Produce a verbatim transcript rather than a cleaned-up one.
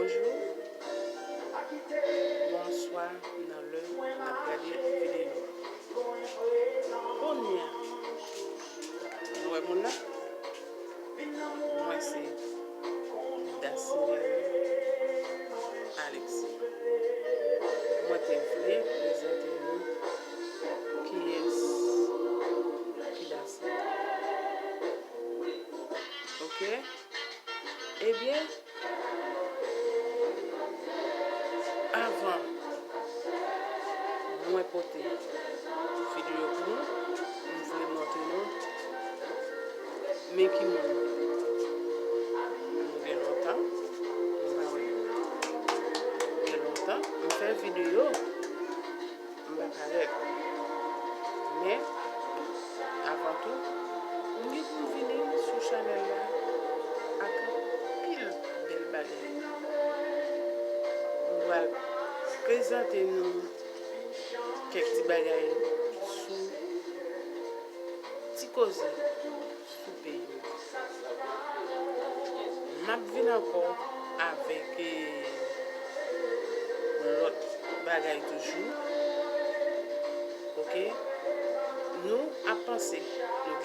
Bonjou, bonswa, nan lè n ap gade videyo. Kounye a, nou wè moun nan? Mwen se Dasinel Alexis. Mwen te vle prezante nou kiyès ki Dasinel. Oke? Ebyen, avan mwen pote videyo pou nou, m vle montre nou men ki moun. Nou gen lontan nou pa wè yo. Gen lontan m fè videyo, m pa parèt. Men, avan tou, m gen pou m vini sou chanèl la ak anpil bèl bagay. M pral prezante nou kèk ti bagay sou ti koze sou peyi m. M ap vin ankò avèk, eh, lòt bagay toujou. Oke? Nou ap panse, nou gen